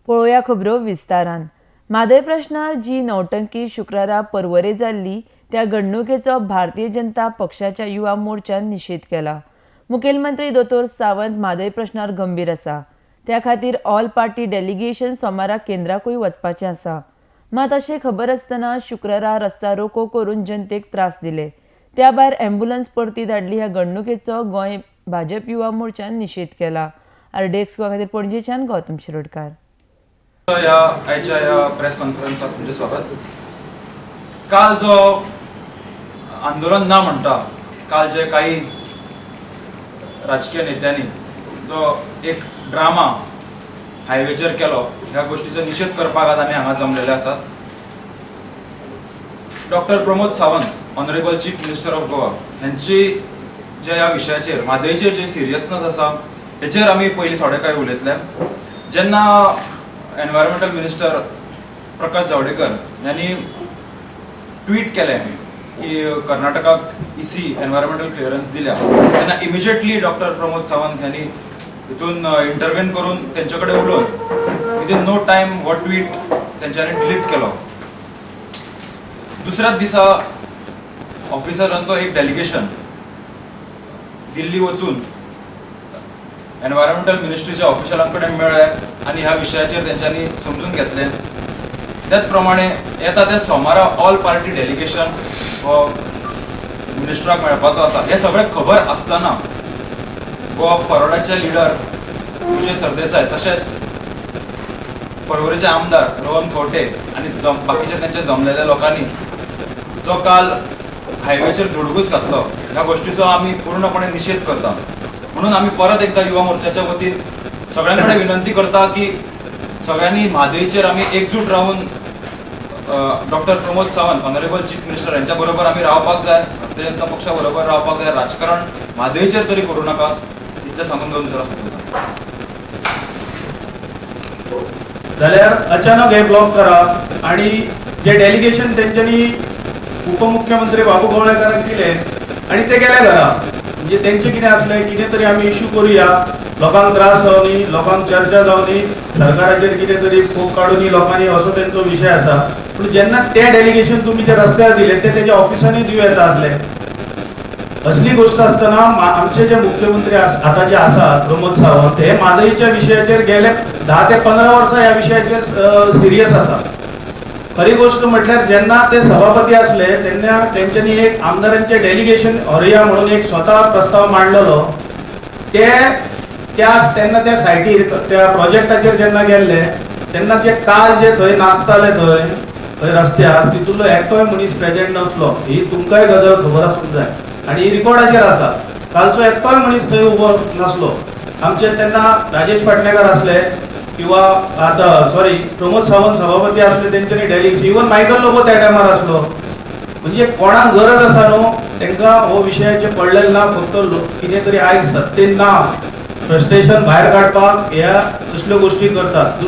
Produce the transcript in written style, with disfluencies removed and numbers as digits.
पळोवया खबरो विस्तारान. म्हादय प्रश्नार जी नौटंकी शुक्रारा पर्वरे जाल्ली त्या घडणुकेचो भारतीय जनता पक्षाच्या युवा मोर्चान निशेध केला. मुखेलमंत्री दोतोर सावंत म्हादय प्रश्नार गंभीर आसा. त्या खातीर ऑल पार्टी डेलिगेशन सोमारा केंद्राकूय वचपाचें आसा. मात अशें खबर आसतना शुक्रारा रस्ता रोको करून जनतेक त्रास दिले. त्या भायर ॲम्ब्युलन्स परती धाडली. ह्या घडणुकेचो गोंय भाजप युवा मोर्चान निशेध केला. आरडीएक्स गोवा खातीर पणजेच्यान गौतम शिरोडकार. ह्या आयच्या ह्या प्रेस कॉन्फरन्सात तुमचें स्वागत. काल जो आंदोलन ना म्हणटा, काल जे काही राजकीय नेत्यांनी जो एक ड्रामा हायवेचेर केलो, ह्या गोष्टीचो निशेध करपाक आज आमी हांगा जमलेले आसात. Doctor Pramod Sawant, Honourable Chief Minister of Goa, ह्यांची जे ह्या विशयाचेर, म्हादयचेर जे सिरियसनस आसा, हेचेर आमी पयलीं थोडे कांय उलयतले. जेन्ना एनवायरमेंटल मिनिस्टर प्रकाश जावडेकर यांनी ट्वीट केलें की कर्नाटकाक इसी, एनवायरमेंटल क्लियरन्स दिल्या, तेन्ना इमिजिएटली डॉक्टर प्रमोद सावंत यांनी हितून इंटरवेन करून, तेंचे कडेन उलोवन, विदीन नो टायम हो ट्वीट तेंच्यांनी डिलीट केलो. दुसऱ्याच दिसा ऑफिसरांचो एक डेलिगेशन दिल्ली वचून एनवायरमेंटल मिनिस्ट्रीच्या ऑफिशलां कडेन मेळ्ळे आनी ह्या विशयाचेर तेंच्यांनी समजून घेतलें. त्याच प्रमाणे येता त्या सोमारा ऑल पार्टी डेलिगेशन हो मिनिस्टराक मेळपाचो आसा. हें सगळें खबर आसतना गोवा फॉरवर्डाचे लिडर विजय सरदेसाय, तशेंच पर्वरेचे आमदार रोहन खंवटे आनी जम बाकीच्या त्यांच्या जमलेल्या लोकांनी जो काल हायवेचेर धुडगूस घातलो, ह्या गोष्टीचो आमी पूर्णपणे निशेध करता. म्हणून आमी परत एकदा युवा मोर्चाच्या वतीन सगळ्यां कडेन विनंती करता की सगळ्यांनी म्हादयचेर आमी एकजूट रावन doctor Pramod Sawant, honourable chief minister यांच्या बरोबर आमी रावपाक जाय, भारतीय जनता पक्षा बरोबर रावपाक जाय. राजकारण म्हादयचेर तरी करूं नाका, इतलें सांगून दोन उतरां सोंपयता. जाल्यार अचानक हे ब्लॉक करप आणि जे डेलिगेशन तेंच्यांनी उपमुख्यमंत्री बाबू कवळेकरांक दिले आणि ते गेले घरा. म्हणजे तेंचे कितें आसलें, कितें तरी आमी इशू करुया, लोकांक त्रास जावनी, लोकांक चर्चा जावनी, सरकाराचेर कितें तरी फोग काडुनी लोकांनी, असो तेंचो विशय आसा. पूण जेन्ना ते डेलिगेशन तुमी जे रस्त्यार दिले, ते तेज्या ऑफिसांनी दिवं येता आसले. असली गोष्ट आसतना आमचे जे मुख्यमंत्री आता जे आसात प्रमोद सावंत, हे म्हादईच्या विशयाचेर गेले 10 ते 15 वर्सां ह्या विशयाचेर सिरियस आसा. खरी गोष्ट म्हटल्यार, जेन्ना ते सभापती आसले तेन्ना तेंच्यांनी एक आमदारांचे डेलिगेशन व्हरुया म्हणून एक स्वता प्रस्ताव मांडलेलो. ते त्या तेन्ना त्या सायटीर, त्या प्रोजेक्टाचेर जेन्ना गेल्ले, तेन्ना जे काल जे थंय नाचताले थंय थंय रस्त्यार, तितूंतलो एकटोय मनीस प्रेजेंट नासलो. ही तुमकांय गजाल खबर आसूंक जाय आनी ही रिकॉर्डाचेर आसा. कालचो एकटोय मनीस थंय उबो नासलो. आमचे तेन्ना राजेश पाटणेकर आसले किंवा आतां, सॉरी, प्रमोद सावंत सभापती आसले, तेंच्यांनी डेलिगेशन, इवन मायकल लोबो त्या टायमार आसलो. म्हणजे कोणाक गरज आसा न्हू, तांकां हो विशयाचेर पडलेलें ना. फक्त कितें तरी आयज सत्तेन ना, फ्रस्ट्रेशन भायर काडपाक ह्या असल्यो गोश्टी करतात.